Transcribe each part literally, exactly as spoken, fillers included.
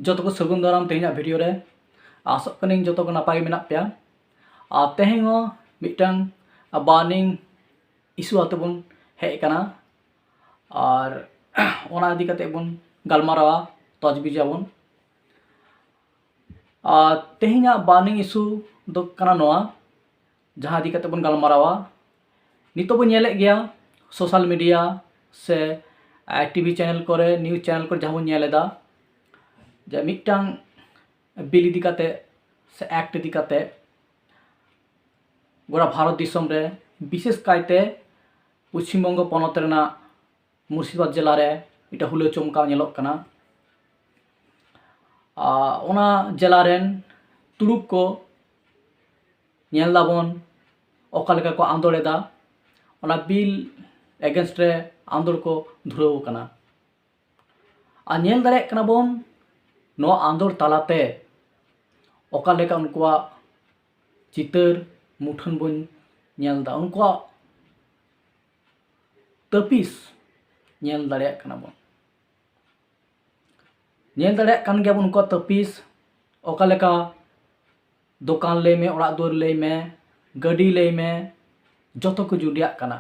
ᱡᱚᱛᱚ ᱠᱚ ᱥᱟᱹᱜᱩᱱ ᱫᱟᱨᱟᱢ ᱛᱮᱦᱮᱧᱟᱜ ᱵᱷᱤᱰᱤᱭᱳ ᱨᱮ᱾ ᱟᱥᱚᱜ ᱠᱟᱹᱱᱟᱹᱧ ᱡᱚᱛᱚ ᱠᱚ ᱱᱟᱯᱟᱭ ᱜᱮ ᱢᱮᱱᱟᱜ ᱯᱮᱭᱟ᱾ ᱟᱨ ᱛᱮᱦᱮᱧ ᱦᱚᱸ ᱢᱤᱫᱴᱟᱝ ᱵᱟᱨᱱᱤᱝ ᱤᱥᱩ ᱟᱛᱮ ᱵᱚᱱ ᱦᱮᱡ ᱟᱠᱟᱱᱟ᱾ ᱟᱨ ᱚᱱᱟ ᱤᱫᱤ ᱠᱟᱛᱮ ᱵᱚᱱ ᱜᱟᱞᱢᱟᱨᱟᱣᱟ, ᱛᱚᱡᱽᱵᱤᱡᱟᱵᱚᱱ᱾ ᱟᱨ ᱛᱮᱦᱮᱧᱟᱜ ᱵᱟᱨᱱᱤᱝ ᱤᱥᱩ ᱫᱚ ᱠᱟᱱᱟ ᱱᱚᱣᱟ, ᱡᱟᱦᱟᱸ ᱤᱫᱤ ᱠᱟᱛᱮ ᱵᱚᱱ ᱜᱟᱞᱢᱟᱨᱟᱣᱟ᱾ ᱱᱤᱛᱚᱜ ᱵᱚᱱ ᱧᱮᱞᱮᱫ ᱜᱮᱭᱟ ᱥᱳᱥᱟᱞ ᱢᱤᱰᱤᱭᱟ ᱥᱮ ᱴᱤᱵᱷᱤ ᱪᱮᱱᱮᱞ ᱠᱚᱨᱮ, ᱱᱤᱭᱩᱡᱽ ᱪᱮᱱᱮᱞ ᱠᱚᱨᱮ ᱡᱟᱦᱟᱸ ᱵᱚᱱ ᱧᱮᱞ ᱮᱫᱟ ᱡᱮ ᱢᱤᱫᱴᱟᱝ ᱵᱤᱞ ᱤᱫᱤ ᱠᱟᱛᱮ ᱥᱮ ᱮᱠᱴ ᱤᱫᱤ ᱠᱟᱛᱮ ᱜᱚᱴᱟ ᱵᱷᱟᱨᱚᱛ ᱫᱤᱥᱚᱢ ᱨᱮ, ᱵᱤᱥᱮᱥ ᱠᱟᱭᱛᱮ ᱯᱚᱪᱷᱤᱢ ᱵᱚᱝᱜᱚ ᱯᱚᱱᱚᱛ ᱨᱮᱱᱟᱜ ᱢᱩᱨᱥᱤᱫᱟᱵᱟᱫᱽ ᱡᱮᱞᱟ ᱨᱮ ᱢᱤᱫᱴᱟᱝ ᱦᱩᱞᱟᱹ ᱪᱚᱢᱠᱟᱣ ᱧᱮᱞᱚᱜ ᱠᱟᱱᱟ᱾ ᱟᱨ ᱚᱱᱟ ᱡᱮᱞᱟ ᱨᱮᱱ ᱛᱩᱲᱩᱠ ᱠᱚ ᱧᱮᱞ ᱫᱟᱵᱚᱱ ᱚᱠᱟ ᱞᱮᱠᱟ ᱠᱚ ᱟᱸᱫᱳᱲ ᱮᱫᱟ, ᱚᱱᱟ ᱵᱤᱞ ᱮᱜᱮᱱᱥᱴ ᱨᱮ ᱟᱸᱫᱳᱲ ᱠᱚ ᱫᱷᱩᱨᱟᱹᱣ ᱟᱠᱟᱱᱟ᱾ ᱟᱨ ᱧᱮᱞ ᱫᱟᱲᱮᱭᱟᱜ ᱠᱟᱱᱟ ᱵᱚᱱ ᱱᱚᱣᱟ ᱟᱸᱫᱳᱲ ᱛᱟᱞᱟᱛᱮ ᱚᱠᱟ ᱞᱮᱠᱟ ᱩᱱᱠᱩᱣᱟᱜ ᱪᱤᱛᱟᱹᱨ ᱢᱩᱴᱷᱟᱹᱱ ᱵᱚᱱ ᱧᱮᱞ ᱮᱫᱟ, ᱩᱱᱠᱩᱣᱟᱜ ᱛᱟᱹᱯᱤᱥ ᱧᱮᱞ ᱫᱟᱲᱮᱭᱟᱜ ᱠᱟᱱᱟ ᱵᱚᱱ᱾ ᱧᱮᱞ ᱫᱟᱲᱮᱭᱟᱜ ᱠᱟᱱ ᱜᱮᱭᱟ ᱵᱚᱱ ᱩᱱᱠᱩᱣᱟᱜ ᱛᱟᱹᱯᱤᱥ, ᱚᱠᱟ ᱞᱮᱠᱟ ᱫᱚᱠᱟᱱ ᱞᱟᱹᱭ ᱢᱮ, ᱚᱲᱟᱜ ᱫᱩᱣᱟᱹᱨ ᱞᱟᱹᱭ ᱢᱮ, ᱜᱟᱹᱰᱤ ᱞᱟᱹᱭ ᱢᱮ, ᱡᱚᱛᱚ ᱠᱚ ᱡᱩᱰᱤᱭᱟᱜ ᱠᱟᱱᱟ᱾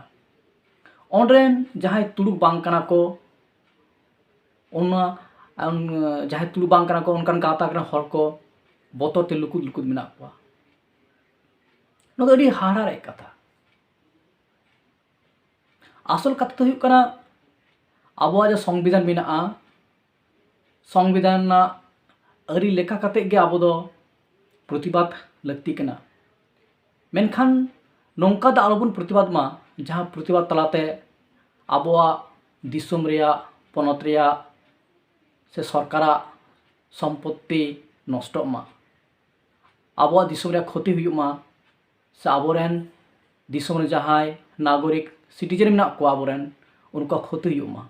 ᱚᱸᱰᱮ ᱨᱮᱱ ᱡᱟᱦᱟᱸᱭ ᱛᱩᱲᱩᱠ ᱵᱟᱝ ᱠᱟᱱᱟ ᱠᱚ, ᱚᱱᱟ, ᱟᱢ, ᱡᱟᱦᱟᱸᱭ ᱛᱩᱲᱩᱠ ᱵᱟᱝ ᱠᱟᱱᱟ ᱠᱚ, ᱚᱱᱠᱟᱱ ᱜᱟᱶᱛᱟ ᱨᱮᱱ ᱦᱚᱲ ᱠᱚ ᱵᱚᱛᱚᱨ ᱛᱮ ᱞᱩᱠᱩᱫ ᱞᱩᱠᱩᱫ ᱢᱮᱱᱟᱜ ᱠᱚᱣᱟ᱾ ᱱᱚᱣᱟ ᱫᱚ ᱟᱹᱰᱤ ᱦᱟᱦᱟᱲᱟ ᱨᱮᱭᱟᱜ ᱠᱟᱛᱷᱟ᱾ ᱟᱥᱚᱞ ᱠᱟᱛᱷᱟ ᱫᱚ ᱦᱩᱭᱩᱜ ᱠᱟᱱᱟ, ᱟᱵᱚᱣᱟᱜ ᱡᱮ ᱥᱚᱝᱵᱤᱫᱷᱟᱱ ᱢᱮᱱᱟᱜᱼᱟ, ᱥᱚᱝᱵᱤᱫᱷᱟᱱ ᱨᱮᱱᱟᱜ ᱟᱹᱨᱤ ᱞᱮᱠᱟ ᱠᱟᱛᱮ ᱜᱮ ᱟᱵᱚ ᱫᱚ ᱯᱨᱚᱛᱤᱵᱟᱫᱽ ᱞᱟᱹᱠᱛᱤ ᱠᱟᱱᱟ᱾ ᱢᱮᱱᱠᱷᱟᱱ ᱱᱚᱝᱠᱟ ᱫᱚ ᱟᱞᱚᱵᱚᱱ ᱯᱨᱚᱛᱤᱵᱟᱫᱽ ᱢᱟ, ᱡᱟᱦᱟᱸ ᱯᱨᱚᱛᱤᱵᱟᱫᱽ ᱛᱟᱞᱟᱛᱮ ᱟᱵᱚᱣᱟᱜ ᱫᱤᱥᱚᱢ ᱨᱮᱭᱟᱜ, ᱯᱚᱱᱚᱛ ᱨᱮᱭᱟᱜ ᱥᱮ ᱥᱚᱨᱠᱟᱨᱟᱜ ᱥᱚᱢᱯᱚᱛᱛᱤ ᱱᱚᱥᱴᱚᱜ ᱢᱟ, ᱟᱵᱚᱣᱟᱜ ᱫᱤᱥᱚᱢ ᱨᱮᱭᱟᱜ ᱠᱷᱚᱛᱤ ᱦᱩᱭᱩᱜ ᱢᱟ, ᱥᱮ ᱟᱵᱚᱨᱮᱱ ᱫᱤᱥᱚᱢ ᱨᱮ ᱡᱟᱦᱟᱸᱭ ᱱᱟᱜᱚᱨᱤᱠ, ᱥᱤᱴᱤᱡᱮᱱ ᱢᱮᱱᱟᱜ ᱠᱚᱣᱟ ᱟᱵᱚᱨᱮᱱ, ᱩᱱᱠᱩᱣᱟᱜ ᱠᱷᱚᱛᱤ ᱦᱩᱭᱩᱜ ᱢᱟ᱾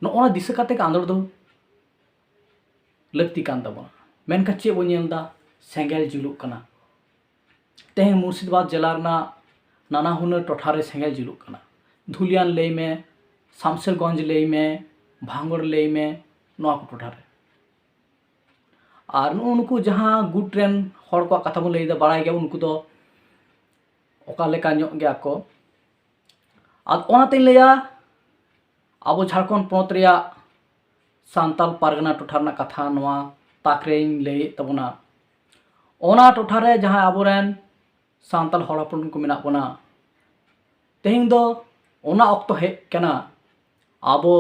ᱱᱚᱜᱼᱚ ᱱᱟ ᱫᱤᱥᱟᱹ ᱠᱟᱛᱮ ᱜᱮ ᱟᱸᱫᱳᱲ ᱫᱚ ᱞᱟᱹᱠᱛᱤ ᱠᱟᱱ ᱛᱟᱵᱚᱱᱟ᱾ ᱢᱮᱱᱠᱷᱟᱱ ᱪᱮᱫ ᱵᱚᱱ ᱧᱮᱞ ᱮᱫᱟ? ᱥᱮᱸᱜᱮᱞ ᱡᱩᱞᱩᱜ ᱠᱟᱱᱟ᱾ ᱛᱮᱦᱮᱧ ᱢᱩᱨᱥᱤᱫᱟᱵᱟᱫᱽ ᱡᱮᱞᱟ ᱨᱮᱱᱟᱜ ᱱᱟᱱᱟ ᱦᱩᱱᱟᱹᱨ ᱴᱚᱴᱷᱟ ᱨᱮ ᱥᱮᱸᱜᱮᱞ ᱡᱩᱞᱩᱜ ᱠᱟᱱᱟ᱾ ᱫᱷᱩᱞᱤᱭᱟᱱ ᱞᱟᱹᱭ ᱢᱮ, ᱥᱟᱢᱥᱮᱨᱜᱚᱸᱡᱽ ᱞᱟᱹᱭ ᱢᱮ, ᱵᱷᱟᱸᱜᱚᱲ ᱞᱟᱹᱭ ᱢᱮ, ᱱᱚᱣᱟ ᱠᱚ ᱴᱚᱴᱷᱟ ᱨᱮ᱾ ᱟᱨ ᱱᱩᱜᱼᱩ ᱱᱩᱠᱩ ᱡᱟᱦᱟᱸ ᱜᱩᱴ ᱨᱮᱱ ᱦᱚᱲ ᱠᱚᱣᱟᱜ ᱠᱟᱛᱷᱟ ᱵᱚᱱ ᱞᱟᱹᱭᱫᱟ, ᱵᱟᱲᱟᱭ ᱜᱮᱭᱟ ᱩᱱᱠᱩ ᱫᱚ ᱚᱠᱟ ᱞᱮᱠᱟ ᱧᱚᱜ ᱜᱮᱭᱟ ᱠᱚ᱾ ᱟᱨ ᱚᱱᱟᱛᱮᱧ ᱞᱟᱹᱭᱟ, ᱟᱵᱚ ᱡᱷᱟᱲᱠᱷᱚᱸᱰ ᱯᱚᱱᱚᱛ ᱨᱮᱭᱟᱜ ᱥᱟᱱᱛᱟᱞ ᱯᱟᱨᱜᱟᱱᱟ ᱴᱚᱴᱷᱟ ᱨᱮᱱᱟᱜ ᱠᱟᱛᱷᱟ ᱱᱚᱣᱟ ᱛᱟᱠ ᱨᱮᱧ ᱞᱟᱹᱭᱮᱫ ᱛᱟᱵᱚᱱᱟ᱾ ᱚᱱᱟ ᱴᱚᱴᱷᱟ ᱨᱮ ᱡᱟᱦᱟᱸ ᱟᱵᱚᱨᱮᱱ ᱥᱟᱱᱛᱟᱞ ᱦᱚᱲ ᱦᱚᱯᱚᱱ ᱠᱚ ᱢᱮᱱᱟᱜ ᱵᱚᱱᱟ, ᱛᱮᱦᱮᱧ ᱫᱚ ᱚᱱᱟ ᱚᱠᱛᱚ ᱦᱮᱡ ᱠᱟᱱᱟ, ᱟᱵᱚ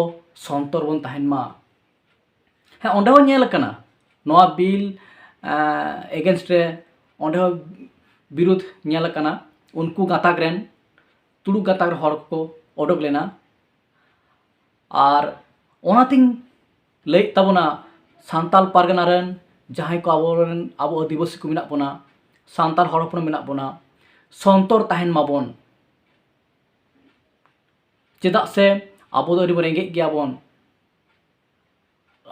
ᱥᱚᱱᱛᱚᱨ ᱵᱚᱱ ᱛᱟᱦᱮᱱ ᱢᱟ᱾ ᱦᱮᱸ, ᱚᱸᱰᱮ ᱦᱚᱸ ᱧᱮᱞ ᱟᱠᱟᱱᱟ, ᱱᱚᱣᱟ ᱵᱤᱞ ᱮᱜᱮᱱᱥᱴ ᱨᱮ ᱚᱸᱰᱮ ᱦᱚᱸ ᱵᱤᱨᱩᱫᱷ ᱧᱮᱞ ᱟᱠᱟᱱᱟ᱾ ᱩᱱᱠᱩ ᱜᱟᱛᱟᱠ ᱨᱮᱱ, ᱛᱩᱲᱩᱠ ᱜᱟᱛᱟᱠ ᱨᱮᱱ ᱦᱚᱲ ᱠᱚᱠᱚ ᱚᱰᱚᱠ ᱞᱮᱱᱟ᱾ ᱟᱨ ᱚᱱᱟᱛᱤᱧ ᱞᱟᱹᱭᱮᱫ ᱛᱟᱵᱚᱱᱟ, ᱥᱟᱱᱛᱟᱞ ᱯᱟᱨᱜᱟᱱᱟ ᱨᱮᱱ ᱡᱟᱦᱟᱸᱭ ᱠᱚ ᱟᱵᱚᱨᱮᱱ, ᱟᱵᱚ ᱟᱹᱫᱤᱵᱟᱹᱥᱤ ᱠᱚ ᱢᱮᱱᱟᱜ ᱵᱚᱱᱟ, ᱥᱟᱱᱛᱟᱲ ᱦᱚᱲ ᱦᱚᱯᱚᱱ ᱢᱮᱱᱟᱜ ᱵᱚᱱᱟ, ᱥᱚᱱᱛᱚᱨ ᱛᱟᱦᱮᱱ ᱢᱟᱵᱚᱱ᱾ ᱪᱮᱫᱟᱜ ᱥᱮ ᱟᱵᱚ ᱫᱚ ᱟᱹᱰᱤ ᱵᱚᱱ ᱨᱮᱸᱜᱮᱡ ᱜᱮᱭᱟᱵᱚᱱ᱾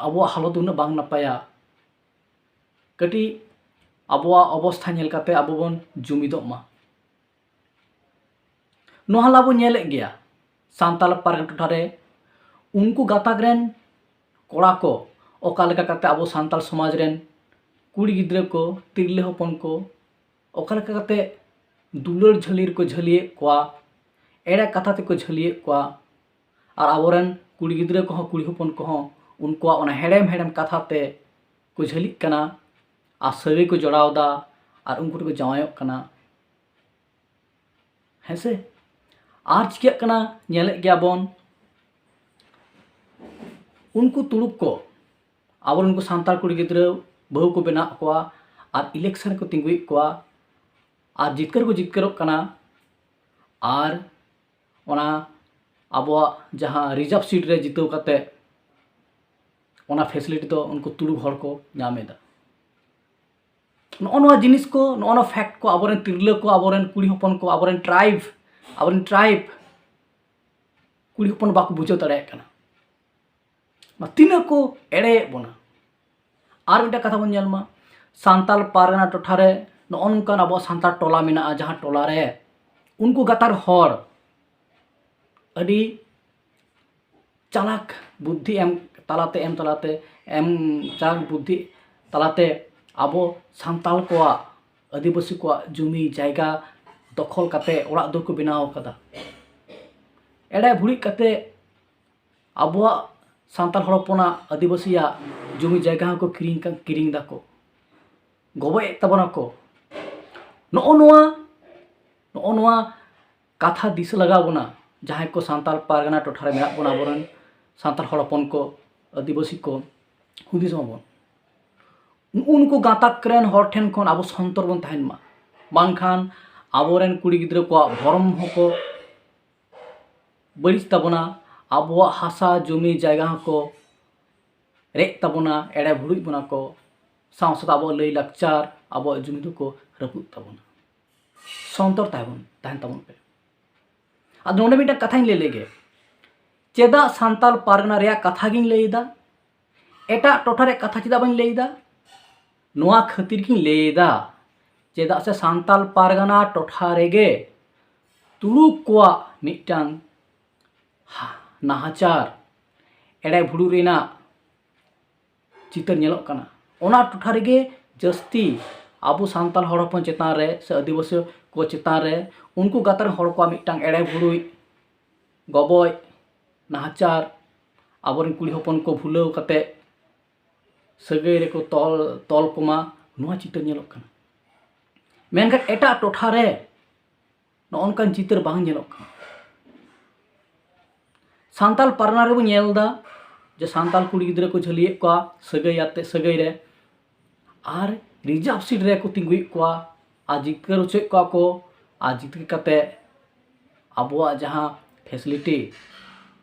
ᱟᱵᱚᱣᱟᱜ ᱦᱟᱞᱚᱛ ᱩᱱᱟᱹᱜ ᱵᱟᱝ ᱱᱟᱯᱟᱭᱟ᱾ ᱠᱟᱹᱴᱤᱡ ᱟᱵᱚᱣᱟᱜ ᱚᱵᱚᱥᱛᱷᱟ ᱧᱮᱞ ᱠᱟᱛᱮ ᱟᱵᱚ ᱵᱚᱱ ᱡᱩᱢᱤᱫᱚᱜ ᱢᱟ᱾ ᱱᱚᱣᱟ ᱦᱚᱞᱟ ᱵᱚᱱ ᱧᱮᱞᱮᱫ ᱜᱮᱭᱟ, ᱥᱟᱱᱛᱟᱲ ᱯᱟᱨᱜᱟᱱᱟ ᱴᱚᱴᱷᱟ ᱨᱮ ᱩᱱᱠᱩ ᱜᱟᱛᱟᱠ ᱨᱮᱱ ᱠᱚᱲᱟ ᱠᱚ ᱚᱠᱟ ᱞᱮᱠᱟ ᱠᱟᱛᱮ ᱟᱵᱚ ᱥᱟᱱᱛᱟᱲ ᱥᱚᱢᱟᱡᱽ ᱨᱮᱱ ᱠᱩᱲᱤ ᱜᱤᱫᱽᱨᱟᱹ ᱠᱚ, ᱛᱤᱨᱞᱟᱹ ᱦᱚᱯᱚᱱ ᱠᱚ ᱚᱠᱟ ᱞᱮᱠᱟ ᱠᱟᱛᱮ ᱫᱩᱞᱟᱹᱲ ᱡᱷᱟᱹᱞᱤ ᱨᱮᱠᱚ ᱡᱷᱟᱹᱞᱤᱭᱮᱫ ᱠᱚᱣᱟ, ᱮᱲᱮ ᱠᱟᱛᱷᱟ ᱛᱮᱠᱚ ᱡᱷᱟᱹᱞᱤᱭᱮᱫ ᱠᱚᱣᱟ᱾ ᱟᱨ ᱟᱵᱚᱨᱮᱱ ᱠᱩᱲᱤ ᱜᱤᱫᱽᱨᱟᱹ ᱠᱚᱦᱚᱸ, ᱠᱩᱲᱤ ᱦᱚᱯᱚᱱ ᱠᱚᱦᱚᱸ ᱩᱱᱠᱩᱣᱟᱜ ᱚᱱᱟ ᱦᱮᱲᱮᱢ ᱦᱮᱲᱮᱢ ᱠᱟᱛᱷᱟ ᱛᱮ ᱠᱚ ᱡᱷᱟᱹᱞᱤᱜ ᱠᱟᱱᱟ ᱟᱨ ᱥᱟᱹᱜᱟᱹᱭ ᱠᱚ ᱡᱚᱲᱟᱣ ᱮᱫᱟ ᱟᱨ ᱩᱱᱠᱩ ᱴᱷᱮᱱ ᱠᱚ ᱡᱟᱶᱟᱭᱚᱜ ᱠᱟᱱᱟ᱾ ᱦᱮᱸ ᱥᱮ? ᱟᱨ ᱪᱤᱠᱟᱹᱜ ᱠᱟᱱᱟ, ᱧᱮᱞᱮᱫ ᱜᱮᱭᱟ ᱵᱚᱱ, ᱩᱱᱠᱩ ᱛᱩᱲᱩᱠ ᱠᱚ ᱟᱵᱚᱨᱮᱱ ᱩᱱᱠᱩ ᱥᱟᱱᱛᱟᱲ ᱠᱩᱲᱤ ᱜᱤᱫᱽᱨᱟᱹ ᱵᱟᱹᱦᱩ ᱠᱚ ᱵᱮᱱᱟᱣᱮᱫ ᱠᱚᱣᱟ ᱟᱨ ᱤᱞᱮᱠᱥᱚᱱ ᱨᱮᱠᱚ ᱛᱤᱸᱜᱩᱭᱮᱫ ᱠᱚᱣᱟ ᱟᱨ ᱡᱤᱛᱠᱟᱹᱨ ᱠᱚ ᱡᱤᱛᱠᱟᱹᱨᱚᱜ ᱠᱟᱱᱟ᱾ ᱟᱨ ᱚᱱᱟ ᱟᱵᱚᱣᱟᱜ ᱡᱟᱦᱟᱸ ᱨᱤᱡᱟᱨᱵᱷ ᱥᱤᱴ ᱨᱮ ᱡᱤᱛᱟᱹᱣ ᱠᱟᱛᱮ ᱚᱱᱟ ᱯᱷᱮᱥᱤᱞᱤᱴᱤ ᱫᱚ ᱩᱱᱠᱩ ᱛᱩᱲᱩᱠ ᱦᱚᱲ ᱠᱚ ᱧᱟᱢ ᱮᱫᱟ᱾ ᱱᱚᱜᱼᱚ ᱱᱚᱣᱟ ᱡᱤᱱᱤᱥ ᱠᱚ, ᱱᱚᱜᱼᱚ ᱱᱚᱣᱟ ᱯᱷᱮᱠᱴ ᱠᱚ ᱟᱵᱚᱨᱮᱱ ᱛᱤᱨᱞᱟᱹ ᱠᱚ, ᱟᱵᱚᱨᱮᱱ ᱠᱩᱲᱤ ᱦᱚᱯᱚᱱ ᱠᱚ, ᱟᱵᱚᱨᱮᱱ ᱴᱨᱟᱭᱤᱵᱽ, ᱟᱵᱚᱨᱮᱱ ᱴᱨᱟᱭᱤᱵᱽ ᱠᱩᱲᱤ ᱦᱚᱯᱚᱱ ᱵᱟᱠᱚ ᱵᱩᱡᱷᱟᱹᱣ ᱫᱟᱲᱮᱭᱟᱜ ᱠᱟᱱᱟ᱾ ᱛᱤᱱᱟᱹᱜ ᱠᱚ ᱮᱲᱮᱭᱮᱫ ᱵᱚᱱᱟ᱾ ᱟᱨ ᱢᱤᱫᱴᱟᱝ ᱠᱟᱛᱷᱟ ᱵᱚᱱ ᱧᱮᱞ ᱢᱟ, ᱥᱟᱱᱛᱟᱞ ᱯᱟᱨᱜᱟᱱᱟ ᱴᱚᱴᱷᱟ ᱨᱮ ᱱᱚᱜᱼᱚ ᱱᱚᱝᱠᱟᱱ ᱟᱵᱚᱣᱟᱜ ᱥᱟᱱᱛᱟᱲ ᱴᱚᱞᱟ ᱢᱮᱱᱟᱜᱼᱟ, ᱡᱟᱦᱟᱸ ᱴᱚᱞᱟ ᱨᱮ ᱩᱱᱠᱩ ᱜᱟᱛᱟᱨ ᱦᱚᱲ ᱟᱹᱰᱤ ᱪᱟᱞᱟᱠ ᱵᱩᱫᱽᱫᱷᱤ ᱮᱢ ᱛᱟᱞᱟᱛᱮ ᱮᱢ ᱛᱟᱞᱟᱛᱮ ᱮᱢ ᱪᱟᱞ ᱵᱩᱫᱽᱫᱷᱤ ᱛᱟᱞᱟᱛᱮ ᱟᱵᱚ ᱥᱟᱱᱛᱟᱲ ᱠᱚᱣᱟᱜ, ᱟᱹᱫᱤᱵᱟᱹᱥᱤ ᱠᱚᱣᱟᱜ ᱡᱩᱢᱤ ᱡᱟᱭᱜᱟ ᱫᱚᱠᱷᱚᱞ ᱠᱟᱛᱮ ᱚᱲᱟᱜ ᱫᱩᱣᱟᱹᱨ ᱠᱚ ᱵᱮᱱᱟᱣ ᱟᱠᱟᱫᱟ᱾ ᱮᱲᱮ ᱵᱷᱩᱲᱤᱡ ᱠᱟᱛᱮ ᱟᱵᱚᱣᱟᱜ ᱥᱟᱱᱛᱟᱲ ᱦᱚᱲ ᱦᱚᱯᱚᱱᱟᱜ, ᱟᱹᱫᱤᱵᱟᱹᱥᱤᱭᱟᱜ ᱡᱩᱢᱤ ᱡᱟᱭᱜᱟ ᱦᱚᱸᱠᱚ ᱠᱤᱨᱤᱧ ᱠᱟ-, ᱠᱤᱨᱤᱧ ᱫᱟᱠᱚ, ᱜᱚᱵᱚᱡᱮᱫ ᱛᱟᱵᱚᱱᱟ ᱠᱚ᱾ ᱱᱚᱜᱼᱚ ᱱᱚᱣᱟ, ᱱᱚᱜᱼᱚ ᱱᱚᱣᱟ ᱠᱟᱛᱷᱟ ᱫᱤᱥᱟᱹ ᱞᱟᱜᱟᱣ ᱵᱚᱱᱟ, ᱡᱟᱦᱟᱸᱭ ᱠᱚ ᱥᱟᱱᱛᱟᱲ ᱯᱟᱨᱜᱟᱱᱟ ᱴᱚᱴᱷᱟ ᱨᱮ ᱢᱮᱱᱟᱜ ᱵᱚᱱᱟ, ᱟᱵᱚᱨᱮᱱ ᱥᱟᱱᱛᱟᱲ ᱦᱚᱲ ᱦᱚᱯᱚᱱ ᱠᱚ, ᱟᱹᱫᱤᱵᱟᱹᱥᱤ ᱠᱚ, ᱦᱩᱫᱤᱥ ᱢᱟᱵᱚᱱ᱾ ᱱᱩᱜᱼᱩ ᱱᱩᱠᱩ ᱜᱟᱛᱟᱠ ᱨᱮᱱ ᱦᱚᱲ ᱴᱷᱮᱱ ᱠᱷᱚᱱ ᱟᱵᱚ ᱥᱚᱱᱛᱚᱨ ᱵᱚᱱ ᱛᱟᱦᱮᱱ ᱢᱟ, ᱵᱟᱝᱠᱷᱟᱱ ᱟᱵᱚᱨᱮᱱ ᱠᱩᱲᱤ ᱜᱤᱫᱽᱨᱟᱹ ᱠᱚᱣᱟᱜ ᱵᱷᱚᱨᱚᱢ ᱦᱚᱸᱠᱚ ᱵᱟᱹᱲᱤᱡ ᱛᱟᱵᱚᱱᱟ, ᱟᱵᱚᱣᱟᱜ ᱦᱟᱥᱟ ᱡᱩᱢᱤ ᱡᱟᱭᱜᱟ ᱦᱚᱸᱠᱚ ᱨᱮᱡ ᱛᱟᱵᱚᱱᱟ, ᱮᱲᱮ ᱵᱷᱩᱲᱩᱡ ᱵᱚᱱᱟ ᱠᱚ, ᱥᱟᱶ ᱥᱟᱶᱛᱮ ᱟᱵᱚᱣᱟᱜ ᱞᱟᱹᱭ ᱞᱟᱠᱪᱟᱨ, ᱟᱵᱚᱣᱟᱜ ᱡᱩᱢᱤ ᱫᱚᱠᱚ ᱨᱟᱹᱯᱩᱫ ᱛᱟᱵᱚᱱᱟ᱾ ᱥᱚᱱᱛᱚᱨ ᱛᱟᱦᱮᱸ ᱵᱚᱱ, ᱛᱟᱦᱮᱱ ᱛᱟᱵᱚᱱ ᱯᱮ᱾ ᱟᱫᱚ ᱱᱚᱰᱮ ᱢᱤᱫᱴᱟᱝ ᱠᱟᱛᱷᱟᱧ ᱞᱟᱹᱭ ᱞᱮᱜᱮ, ᱪᱮᱫᱟᱜ ᱥᱟᱱᱛᱟᱲ ᱯᱟᱨᱜᱟᱱᱟ ᱨᱮᱭᱟᱜ ᱠᱟᱛᱷᱟ ᱜᱤᱧ ᱞᱟᱹᱭ ᱮᱫᱟ, ᱮᱴᱟᱜ ᱴᱚᱴᱷᱟ ᱨᱮᱭᱟᱜ ᱠᱟᱛᱷᱟ ᱪᱮᱫᱟᱜ ᱵᱟᱹᱧ ᱞᱟᱹᱭ ᱮᱫᱟ? ᱱᱚᱣᱟ ᱠᱷᱟᱹᱛᱤᱨ ᱜᱤᱧ ᱞᱟᱹᱭ ᱮᱫᱟ, ᱪᱮᱫᱟᱜ ᱥᱮ ᱥᱟᱱᱛᱟᱲ ᱯᱟᱨᱜᱟᱱᱟ ᱴᱚᱴᱷᱟ ᱨᱮᱜᱮ ᱛᱩᱲᱩᱠ ᱠᱚᱣᱟᱜ ᱢᱤᱫᱴᱟᱝ ᱦᱟ-, ᱱᱟᱦᱟᱪᱟᱨ, ᱮᱲᱮ ᱵᱷᱩᱲᱩ ᱨᱮᱱᱟᱜ ᱪᱤᱛᱟᱹᱨ ᱧᱮᱞᱚᱜ ᱠᱟᱱᱟ᱾ ᱚᱱᱟ ᱴᱚᱴᱷᱟ ᱨᱮᱜᱮ ᱡᱟᱹᱥᱛᱤ ᱟᱵᱚ ᱥᱟᱱᱛᱟᱲ ᱦᱚᱲ ᱦᱚᱯᱚᱱ ᱪᱮᱛᱟᱱ ᱨᱮ ᱥᱮ ᱟᱹᱫᱤᱵᱟᱹᱥᱤ ᱠᱚ ᱪᱮᱛᱟᱱ ᱨᱮ ᱩᱱᱠᱩ ᱜᱟᱛᱟᱠ ᱨᱮᱱ ᱦᱚᱲ ᱠᱚᱣᱟᱜ ᱢᱤᱫᱴᱟᱝ ᱮᱲᱮ ᱵᱷᱩᱲᱩᱡ, ᱜᱚᱵᱚᱡ, ᱱᱟᱦᱟᱪᱟᱨ, ᱟᱵᱚᱨᱮᱱ ᱠᱩᱲᱤ ᱦᱚᱯᱚᱱ ᱠᱚ ᱵᱷᱩᱞᱟᱹᱣ ᱠᱟᱛᱮ ᱥᱟᱹᱜᱟᱹᱭ ᱨᱮᱠᱚ ᱛᱚᱞ, ᱛᱚᱞ ᱠᱚᱢᱟ, ᱱᱚᱣᱟ ᱪᱤᱛᱟᱹᱨ ᱧᱮᱞᱚᱜ ᱠᱟᱱᱟ᱾ ᱢᱮᱱᱠᱷᱟᱱ ᱮᱴᱟᱜ ᱴᱚᱴᱷᱟ ᱨᱮ ᱱᱚᱜᱼᱚ ᱱᱚᱝᱠᱟᱱ ᱪᱤᱛᱟᱹᱨ ᱵᱟᱝ ᱧᱮᱞᱚᱜ ᱠᱟᱱᱟ᱾ ᱥᱟᱱᱛᱟᱲ ᱯᱟᱨᱜᱟᱱᱟ ᱨᱮᱵᱚ ᱧᱮᱞ ᱮᱫᱟ ᱡᱮ ᱥᱟᱱᱛᱟᱲ ᱠᱩᱲᱤ ᱜᱤᱫᱽᱨᱟᱹ ᱠᱚ ᱡᱷᱟᱹᱞᱤᱭᱮᱫ ᱠᱚᱣᱟ ᱥᱟᱹᱜᱟᱹᱭ ᱟᱛᱮ, ᱥᱟᱹᱜᱟᱹᱭ ᱨᱮ, ᱟᱨ ᱨᱤᱡᱟᱨᱵᱷ ᱥᱤᱴ ᱨᱮᱠᱚ ᱛᱤᱸᱜᱩᱭᱮᱫ ᱠᱚᱣᱟ ᱟᱨ ᱡᱤᱛᱠᱟᱹᱨ ᱦᱚᱪᱚᱭᱮᱫ ᱠᱚᱣᱟ ᱠᱚ᱾ ᱟᱨ ᱡᱤᱛᱠᱟᱹᱨ ᱠᱟᱛᱮ ᱟᱵᱚᱣᱟᱜ ᱡᱟᱦᱟᱸ ᱯᱷᱮᱥᱤᱞᱤᱴᱤ,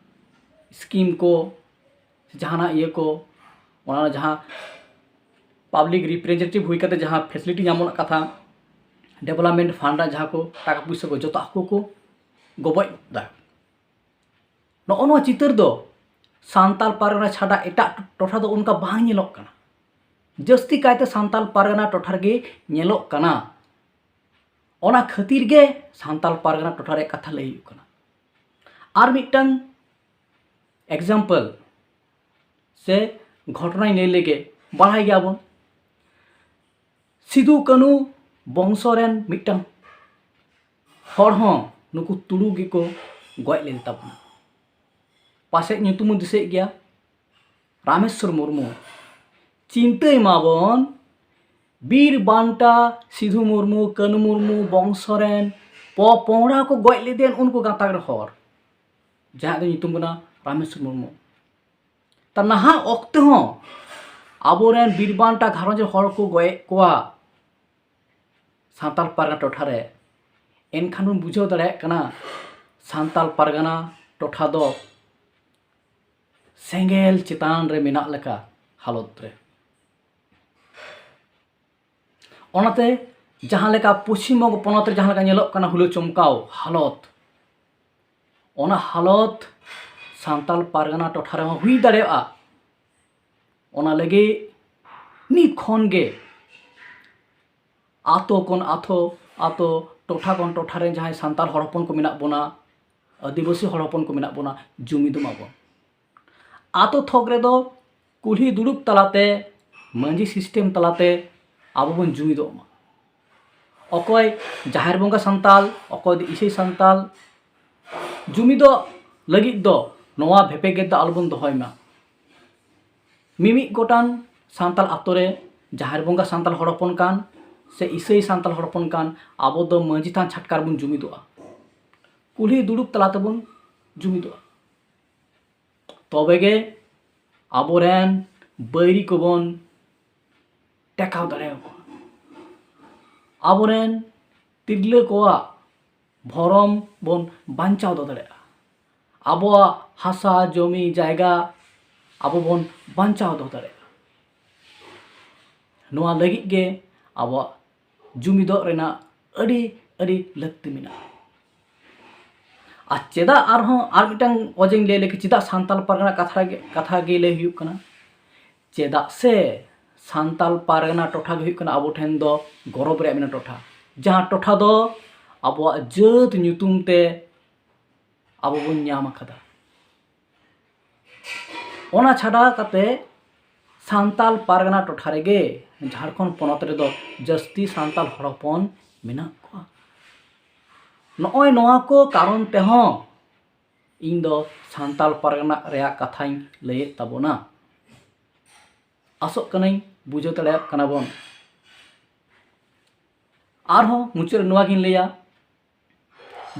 ᱥᱠᱤᱢ ᱠᱚ, ᱥᱮ ᱡᱟᱦᱟᱱᱟᱜ ᱤᱭᱟᱹ ᱠᱚ, ᱚᱱᱟ ᱡᱟᱦᱟᱸ ᱯᱟᱵᱽᱞᱤᱠ ᱨᱤᱯᱨᱮᱡᱮᱱᱴᱮᱴᱤᱵᱷ ᱦᱩᱭ ᱠᱟᱛᱮ ᱡᱟᱦᱟᱸ ᱯᱷᱮᱥᱤᱞᱤᱴᱤ ᱧᱟᱢᱚᱜ ᱨᱮᱱᱟᱜ ᱠᱟᱛᱷᱟ, ᱰᱮᱵᱷᱞᱚᱯᱢᱮᱱᱴ ᱯᱷᱟᱱᱰ ᱨᱮᱱᱟᱜ ᱡᱟᱦᱟᱸ ᱠᱚ ᱴᱟᱠᱟ ᱯᱩᱭᱥᱟᱹ ᱠᱚ, ᱡᱚᱛᱚ ᱟᱠᱚ ᱠᱚ ᱜᱚᱵᱚᱡ ᱮᱫᱟ᱾ ᱱᱚᱜᱼᱚ ᱱᱚᱣᱟ ᱪᱤᱛᱟᱹᱨ ᱫᱚ ᱥᱟᱱᱛᱟᱲ ᱯᱟᱨᱜᱟᱱᱟ ᱪᱷᱟᱰᱟ ᱮᱴᱟᱜ ᱴᱚᱴᱷᱟ ᱫᱚ ᱚᱱᱠᱟ ᱵᱟᱝ ᱧᱮᱞᱚᱜ ᱠᱟᱱᱟ᱾ ᱡᱟᱹᱥᱛᱤ ᱠᱟᱭᱛᱮ ᱥᱟᱱᱛᱟᱲ ᱯᱟᱨᱜᱟᱱᱟ ᱴᱚᱴᱷᱟ ᱨᱮᱜᱮ ᱧᱮᱞᱚᱜ ᱠᱟᱱᱟ᱾ ᱚᱱᱟ ᱠᱷᱟᱹᱛᱤᱨ ᱜᱮ ᱥᱟᱱᱛᱟᱲ ᱯᱟᱨᱜᱟᱱᱟ ᱴᱚᱴᱷᱟ ᱨᱮᱭᱟᱜ ᱠᱟᱛᱷᱟ ᱞᱟᱹᱭ ᱦᱩᱭᱩᱜ ᱠᱟᱱᱟ᱾ ᱟᱨ ᱢᱤᱫᱴᱟᱝ ᱮᱠᱡᱟᱢᱯᱚᱞ, ᱥᱮ ᱜᱷᱚᱴᱚᱱᱟᱧ ᱞᱟᱹᱭ ᱞᱮᱜᱮ, ᱵᱟᱲᱟᱭ ᱜᱮᱭᱟᱵᱚᱱ, ᱥᱤᱫᱩ ᱠᱟᱹᱱᱩ ᱵᱚᱝᱥᱚ ᱨᱮᱱ ᱢᱤᱫᱴᱟᱝ ᱦᱚᱲ ᱦᱚᱸ ᱱᱩᱠᱩ ᱛᱩᱲᱩᱠ ᱜᱮᱠᱚ ᱜᱚᱡ ᱞᱮᱫ ᱛᱟᱵᱚᱱᱟ᱾ ᱯᱟᱥᱮᱡ ᱧᱩᱛᱩᱢ ᱦᱚᱸ ᱫᱤᱥᱟᱹᱭᱮᱫ ᱜᱮᱭᱟ, ᱨᱟᱢᱮᱥᱣᱚᱨ ᱢᱩᱨᱢᱩ᱾ ᱪᱤᱱᱛᱟᱹᱭ ᱢᱟᱵᱚᱱ, ᱵᱤᱨ ᱵᱟᱱᱴᱟ ᱥᱤᱫᱷᱩ ᱢᱩᱨᱢᱩ, ᱠᱟᱹᱱᱩ ᱢᱩᱨᱢᱩ ᱵᱚᱝᱥᱚ ᱨᱮᱱ ᱯᱚ ᱯᱚᱝᱲᱟ ᱠᱚ ᱜᱚᱡ ᱞᱮᱫᱮᱭᱟ ᱩᱱᱠᱩ ᱜᱟᱛᱟᱠ ᱨᱮ ᱦᱚᱲ, ᱡᱟᱦᱟᱸᱭᱟᱜ ᱫᱚ ᱧᱩᱛᱩᱢ ᱠᱟᱱᱟ ᱨᱟᱢᱮᱥᱣᱚᱨ ᱢᱩᱨᱢᱩ᱾ ᱛᱟ ᱱᱟᱦᱟᱜ ᱚᱠᱛᱮ ᱦᱚᱸ ᱟᱵᱚᱨᱮᱱ ᱵᱤᱨ ᱵᱟᱱᱴᱟ ᱜᱷᱟᱨᱚᱸᱡᱽ ᱨᱮ ᱦᱚᱲ ᱠᱚ ᱜᱚᱡᱮᱫ ᱠᱚᱣᱟ ᱥᱟᱱᱛᱟᱲ ᱯᱟᱨᱜᱟᱱᱟ ᱴᱚᱴᱷᱟ ᱨᱮ᱾ ᱮᱱᱠᱷᱟᱱ ᱵᱚᱱ ᱵᱩᱡᱷᱟᱹᱣ ᱫᱟᱲᱮᱭᱟᱜ ᱠᱟᱱᱟ, ᱥᱟᱱᱛᱟᱲ ᱯᱟᱨᱜᱟᱱᱟ ᱴᱚᱴᱷᱟ ᱫᱚ ᱥᱮᱸᱜᱮᱞ ᱪᱮᱛᱟᱱ ᱨᱮ ᱢᱮᱱᱟᱜ ᱞᱮᱠᱟ ᱦᱟᱞᱚᱛ ᱨᱮ᱾ ᱚᱱᱟᱛᱮ ᱡᱟᱦᱟᱸ ᱞᱮᱠᱟ ᱯᱚᱥᱪᱤᱢ ᱵᱚᱝᱜᱚ ᱯᱚᱱᱚᱛ ᱨᱮ ᱡᱟᱦᱟᱸ ᱞᱮᱠᱟ ᱧᱮᱞᱚᱜ ᱠᱟᱱᱟ ᱦᱩᱞᱟᱹ ᱪᱚᱢᱠᱟᱣ ᱦᱟᱞᱚᱛ, ᱚᱱᱟ ᱦᱟᱞᱚᱛ ᱥᱟᱱᱛᱟᱲ ᱯᱟᱨᱜᱟᱱᱟ ᱴᱚᱴᱷᱟ ᱨᱮᱦᱚᱸ ᱦᱩᱭ ᱫᱟᱲᱮᱭᱟᱜᱼᱟ᱾ ᱚᱱᱟ ᱞᱟᱹᱜᱤᱫ ᱱᱤᱛ ᱠᱷᱚᱱ ᱜᱮ ᱟᱛᱳ ᱠᱷᱚᱱ ᱟᱛᱳ, ᱟᱛᱳ, ᱴᱚᱴᱷᱟ ᱠᱷᱚᱱ ᱴᱚᱴᱷᱟ ᱨᱮᱱ ᱡᱟᱦᱟᱸᱭ ᱥᱟᱱᱛᱟᱲ ᱦᱚᱲ ᱦᱚᱯᱚᱱ ᱠᱚ ᱢᱮᱱᱟᱜ ᱵᱚᱱᱟ, ᱟᱹᱫᱤᱵᱟᱹᱥᱤ ᱦᱚᱲ ᱦᱚᱯᱚᱱ ᱠᱚ ᱢᱮᱱᱟᱜ ᱵᱚᱱᱟ, ᱡᱩᱢᱤᱫᱚᱜ ᱢᱟᱵᱚᱱ᱾ ᱟᱛᱳ ᱛᱷᱚᱠ ᱨᱮᱫᱚ ᱠᱩᱞᱦᱤ ᱫᱩᱲᱩᱵ ᱛᱟᱞᱟᱛᱮ, ᱢᱟᱹᱡᱷᱤ system ᱛᱟᱞᱟᱛᱮ ᱟᱵᱚ ᱵᱚᱱ ᱡᱩᱢᱤᱫᱚᱜ ᱢᱟ᱾ ᱚᱠᱚᱭ ᱡᱟᱦᱮᱨ ᱵᱚᱸᱜᱟ ᱥᱟᱱᱛᱟᱞ, ᱚᱠᱚᱭ ᱫᱚ ᱤᱥᱟᱹᱭ ᱥᱟᱱᱛᱟᱞ, ᱡᱩᱢᱤᱫᱚᱜ ᱞᱟᱹᱜᱤᱫ ᱫᱚ ᱱᱚᱣᱟ ᱵᱷᱮᱯᱮᱜᱮᱫ ᱫᱚ ᱟᱞᱚᱵᱚᱱ ᱫᱚᱦᱚᱭ ᱢᱟ᱾ ᱢᱤᱢᱤᱫ ᱜᱚᱴᱟᱝ ᱥᱟᱱᱛᱟᱲ ᱟᱛᱳ ᱨᱮ ᱡᱟᱦᱮᱨ ᱵᱚᱸᱜᱟ ᱥᱟᱱᱛᱟᱲ ᱦᱚᱲ ᱦᱚᱯᱚᱱ ᱠᱟᱱ ᱥᱮ ᱤᱥᱟᱹᱭ ᱥᱟᱱᱛᱟᱲ ᱦᱚᱲ ᱦᱚᱯᱚᱱ ᱠᱟᱱ, ᱟᱵᱚ ᱫᱚ ᱢᱟᱹᱡᱷᱤ ᱛᱷᱟᱱ ᱪᱷᱟᱴᱠᱟ ᱨᱮᱵᱚᱱ ᱡᱩᱢᱤᱫᱚᱜᱼᱟ, ᱠᱩᱞᱦᱤ ᱫᱩᱲᱩᱵ ᱛᱟᱞᱟ ᱛᱮᱵᱚᱱ ᱡᱩᱢᱤᱫᱚᱜᱼᱟ᱾ ᱛᱚᱵᱮ ᱜᱮ ᱟᱵᱚᱨᱮᱱ ᱵᱟᱹᱭᱨᱤ ᱠᱚᱵᱚᱱ ᱴᱮᱠᱟᱣ ᱫᱟᱲᱮᱭᱟᱠᱚᱣᱟ᱾ ᱟᱵᱚᱨᱮᱱ ᱛᱤᱨᱞᱟᱹ ᱠᱚᱣᱟᱜ ᱵᱷᱚᱨᱚᱢ ᱵᱚᱱ ᱵᱟᱧᱪᱟᱣ ᱫᱚᱦᱚ ᱫᱟᱲᱮᱭᱟᱜᱼᱟ᱾ ᱟᱵᱚᱣᱟᱜ ᱦᱟᱥᱟ, ᱡᱚᱢᱤ, ᱡᱟᱭᱜᱟ ᱟᱵᱚ ᱵᱚᱱ ᱵᱟᱧᱪᱟᱣ ᱫᱚᱦᱚ ᱫᱟᱲᱮᱭᱟᱜᱼᱟ᱾ ᱱᱚᱣᱟ ᱞᱟᱹᱜᱤᱫ ᱜᱮ ᱟᱵᱚᱣᱟᱜ ᱡᱩᱢᱤᱫᱚᱜ ᱨᱮᱱᱟᱜ ᱟᱹᱰᱤ, ᱟᱹᱰᱤ ᱞᱟᱹᱠᱛᱤ ᱢᱮᱱᱟᱜᱼᱟ᱾ ᱟᱨ ᱪᱮᱫᱟᱜ ᱟᱨᱦᱚᱸ ᱟᱨ ᱢᱤᱫᱴᱟᱝ ᱚᱡᱮᱧ ᱞᱟᱹᱭ ᱞᱮᱜᱮ, ᱪᱮᱫᱟᱜ ᱥᱟᱱᱛᱟᱲ ᱯᱟᱨᱜᱟᱱᱟ ᱠᱟᱛᱷᱟ ᱜᱮ, ᱠᱟᱛᱷᱟ ᱜᱮ ᱞᱟᱹᱭ ᱦᱩᱭᱩᱜ ᱠᱟᱱᱟ? ᱪᱮᱫᱟᱜ ᱥᱮ ᱥᱟᱱᱛᱟᱲ ᱯᱟᱨᱜᱟᱱᱟ ᱴᱚᱴᱷᱟ ᱜᱮ ᱦᱩᱭᱩᱜ ᱠᱟᱱᱟ ᱟᱵᱚ ᱴᱷᱮᱱ ᱫᱚ ᱜᱚᱨᱚᱵᱽ ᱨᱮᱭᱟᱜ ᱢᱤᱫᱴᱟᱝ ᱴᱚᱴᱷᱟ, ᱡᱟᱦᱟᱸ ᱴᱚᱴᱷᱟ ᱫᱚ ᱟᱵᱚᱣᱟᱜ ᱡᱟᱹᱛ ᱧᱩᱛᱩᱢ ᱛᱮ ᱟᱵᱚ ᱵᱚᱱ ᱧᱟᱢ ᱟᱠᱟᱫᱟ᱾ ᱚᱱᱟ ᱪᱷᱟᱰᱟ ᱠᱟᱛᱮ ᱥᱟᱱᱛᱟᱞ ᱯᱟᱨᱜᱟᱱᱟ ᱴᱚᱴᱷᱟ ᱨᱮᱜᱮ, ᱡᱷᱟᱲᱠᱷᱚᱸᱰ ᱯᱚᱱᱚᱛ ᱨᱮᱫᱚ ᱡᱟᱹᱥᱛᱤ ᱥᱟᱱᱛᱟᱞ ᱦᱚᱲ ᱦᱚᱯᱚᱱ ᱢᱮᱱᱟᱜ ᱠᱚᱣᱟ᱾ ᱱᱚᱜᱼᱚᱭ ᱱᱚᱣᱟ ᱠᱚ ᱠᱟᱨᱚᱱ ᱛᱮᱦᱚᱸ ᱤᱧ ᱫᱚ ᱥᱟᱱᱛᱟᱞ ᱯᱟᱨᱜᱟᱱᱟ ᱨᱮᱭᱟᱜ ᱠᱟᱛᱷᱟᱧ ᱞᱟᱹᱭᱮᱫ ᱛᱟᱵᱚᱱᱟ᱾ ᱟᱥᱚᱜ ᱠᱟᱹᱱᱟᱹᱧ ᱵᱩᱡᱷᱟᱹᱣ ᱫᱟᱲᱮᱭᱟᱜ ᱠᱟᱱᱟ ᱵᱚᱱ᱾ ᱟᱨᱦᱚᱸ ᱢᱩᱪᱟᱹᱫ ᱨᱮ ᱱᱚᱣᱟ ᱜᱤᱧ ᱞᱟᱹᱭᱟ,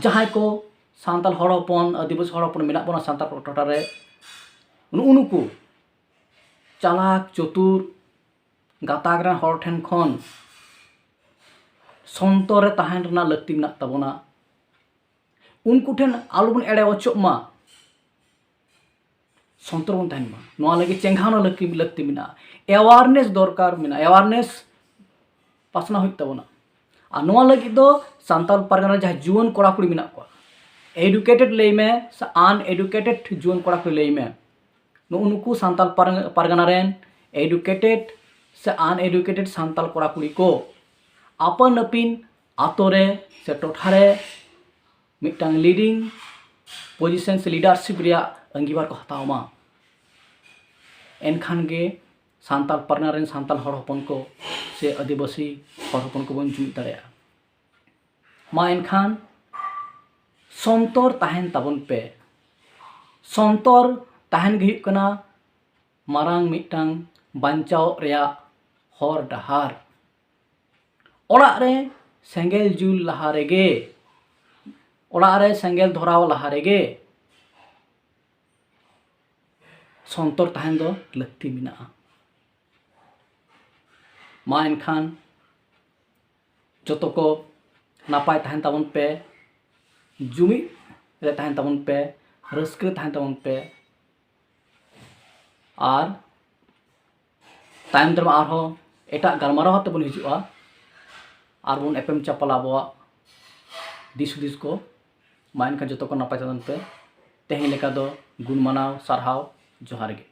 ᱡᱟᱦᱟᱸᱭ ᱠᱚ ᱥᱟᱱᱛᱟᱲ ᱦᱚᱲ ᱦᱚᱯᱚᱱ, ᱟᱹᱫᱤᱵᱟᱹᱥᱤ ᱦᱚᱲ ᱦᱚᱯᱚᱱ ᱢᱮᱱᱟᱜ ᱵᱚᱱᱟ ᱥᱟᱱᱛᱟᱲ ᱴᱚᱴᱷᱟ ᱨᱮ, ᱱᱩᱜᱼᱩ ᱱᱩᱠᱩ ᱪᱟᱞᱟᱠ ᱪᱚᱛᱩᱨ ᱜᱟᱛᱟᱠ ᱨᱮᱱ ᱦᱚᱲ ᱴᱷᱮᱱ ᱠᱷᱚᱱ ᱥᱚᱱᱛᱚᱨ ᱨᱮ ᱛᱟᱦᱮᱱ ᱨᱮᱱᱟᱜ ᱞᱟᱹᱠᱛᱤ ᱢᱮᱱᱟᱜ ᱛᱟᱵᱚᱱᱟ᱾ ᱩᱱᱠᱩ ᱴᱷᱮᱱ ᱟᱞᱚᱵᱚᱱ ᱮᱲᱮ ᱚᱪᱚᱜ ᱢᱟ, ᱥᱚᱱᱛᱚᱨ ᱵᱚᱱ ᱛᱟᱦᱮᱱ ᱢᱟ᱾ ᱱᱚᱣᱟ ᱞᱟᱹᱜᱤᱫ ᱪᱮᱸᱜᱷᱟᱣᱱᱟ ᱞᱟᱹᱠᱛᱤ, ᱞᱟᱹᱠᱛᱤ ᱢᱮᱱᱟᱜᱼᱟ, ᱮᱣᱟᱨᱱᱮᱥ ᱫᱚᱨᱠᱟᱨ ᱢᱮᱱᱟᱜᱼᱟ, ᱮᱣᱟᱨᱱᱮᱥ ᱯᱟᱥᱱᱟᱣ ᱦᱩᱭᱩᱜ ᱛᱟᱵᱚᱱᱟ᱾ ᱟᱨ ᱱᱚᱣᱟ ᱞᱟᱹᱜᱤᱫ ᱫᱚ ᱥᱟᱱᱛᱟᱲ ᱯᱟᱨᱜᱟᱱᱟ ᱨᱮ ᱡᱟᱦᱟᱸ ᱡᱩᱣᱟᱹᱱ ᱠᱚᱲᱟ ᱠᱩᱲᱤ ᱢᱮᱱᱟᱜ ᱠᱚᱣᱟ, ᱮᱰᱩᱠᱮᱴᱮᱰ ᱞᱟᱹᱭ ᱢᱮ ᱥᱮ ᱟᱱᱮᱰᱩᱠᱮᱴᱮᱰ ᱡᱩᱣᱟᱹᱱ ᱠᱚᱲᱟ ᱠᱩᱲᱤ ᱞᱟᱹᱭ ᱢᱮ, ᱱᱩᱜᱼᱩ ᱱᱩᱠᱩ ᱥᱟᱱᱛᱟᱲ ᱯᱟᱨ-, ᱯᱟᱨᱜᱟᱱᱟ ᱨᱮᱱ ᱮᱰᱩᱠᱮᱴᱮᱰ ᱥᱮ ᱟᱱᱮᱰᱩᱠᱮᱴᱮᱰ ᱥᱟᱱᱛᱟᱲ ᱠᱚᱲᱟ ᱠᱩᱲᱤ ᱠᱚ ᱟᱯᱟᱱ ᱟᱹᱯᱤᱱ ᱟᱛᱳ ᱨᱮ ᱥᱮ ᱴᱚᱴᱷᱟ ᱨᱮ ᱢᱤᱫᱴᱟᱝ ᱞᱤᱰᱤᱝ ᱯᱚᱡᱤᱥᱚᱱ ᱥᱮ ᱞᱤᱰᱟᱨᱥᱤᱯ ᱨᱮᱭᱟᱜ ᱟᱺᱜᱤᱵᱷᱟᱨ ᱠᱚ ᱦᱟᱛᱟᱣ ᱢᱟ᱾ ᱮᱱᱠᱷᱟᱱ ᱜᱮ ᱥᱟᱱᱛᱟᱲ ᱯᱟᱨᱜᱟᱱᱟ ᱨᱮᱱ ᱥᱟᱱᱛᱟᱲ ᱦᱚᱲ ᱦᱚᱯᱚᱱ ᱠᱚ ᱥᱮ ᱟᱹᱫᱤᱵᱟᱹᱥᱤ ᱦᱚᱲ ᱦᱚᱯᱚᱱ ᱠᱚᱵᱚᱱ ᱡᱩᱢᱤᱫ ᱫᱟᱲᱮᱭᱟᱜᱼᱟ᱾ ᱢᱟ ᱮᱱᱠᱷᱟᱱ ᱥᱚᱱᱛᱚᱨ ᱛᱟᱦᱮᱱ ᱛᱟᱵᱚᱱ ᱯᱮ᱾ ᱥᱚᱱᱛᱚᱨ ᱛᱟᱦᱮᱱ ᱜᱮ ᱦᱩᱭᱩᱜ ᱠᱟᱱᱟ ᱢᱟᱨᱟᱝ ᱢᱤᱫᱴᱟᱝ ᱵᱟᱧᱪᱟᱣ ᱨᱮᱭᱟᱜ ᱦᱚᱨ ᱰᱟᱦᱟᱨ᱾ ᱚᱲᱟᱜ ᱨᱮ ᱥᱮᱸᱜᱮᱞ ᱡᱩᱞ ᱞᱟᱦᱟ ᱨᱮᱜᱮ, ᱚᱲᱟᱜ ᱨᱮ ᱥᱮᱸᱜᱮᱞ ᱫᱷᱚᱨᱟᱣ ᱞᱟᱦᱟ ᱨᱮᱜᱮ ᱥᱚᱱᱛᱚᱨ ᱛᱟᱦᱮᱱ ᱫᱚ ᱞᱟᱹᱠᱛᱤ ᱢᱮᱱᱟᱜᱼᱟ᱾ ᱢᱟ ᱮᱱᱠᱷᱟᱱ ᱡᱚᱛᱚ ᱠᱚ ᱱᱟᱯᱟᱭ ᱛᱟᱦᱮᱱ ᱛᱟᱵᱚᱱ ᱯᱮ, ᱡᱩᱢᱤᱫ ᱨᱮ ᱛᱟᱦᱮᱱ ᱛᱟᱵᱚᱱ ᱯᱮ, ᱨᱟᱹᱥᱠᱟᱹ ᱨᱮ ᱛᱟᱦᱮᱱ ᱛᱟᱵᱚᱱ ᱯᱮ᱾ ᱟᱨ ᱛᱟᱭᱚᱢ ᱫᱟᱨᱟᱢ ᱟᱨᱦᱚᱸ ᱮᱴᱟᱜ ᱜᱟᱞᱢᱟᱨᱟᱣ ᱟᱛᱮ ᱵᱚᱱ ᱦᱤᱡᱩᱜᱼᱟ, ᱟᱨ ᱵᱚᱱ ᱮᱯᱮᱢ ᱪᱟᱯᱟᱞᱟ ᱟᱵᱚᱣᱟᱜ ᱫᱤᱥ ᱦᱩᱫᱤᱥ ᱠᱚ᱾ ᱢᱟ ᱮᱱᱠᱷᱟᱱ ᱡᱚᱛᱚ ᱠᱚ ᱱᱟᱯᱟᱭ ᱛᱟᱦᱮᱱ ᱯᱮ᱾ ᱛᱮᱦᱮᱧ ᱞᱮᱠᱟ ᱫᱚ ᱜᱩᱱ ᱢᱟᱱᱟᱣ, ᱥᱟᱨᱦᱟᱣ, ᱡᱚᱦᱟᱨ ᱜᱮ᱾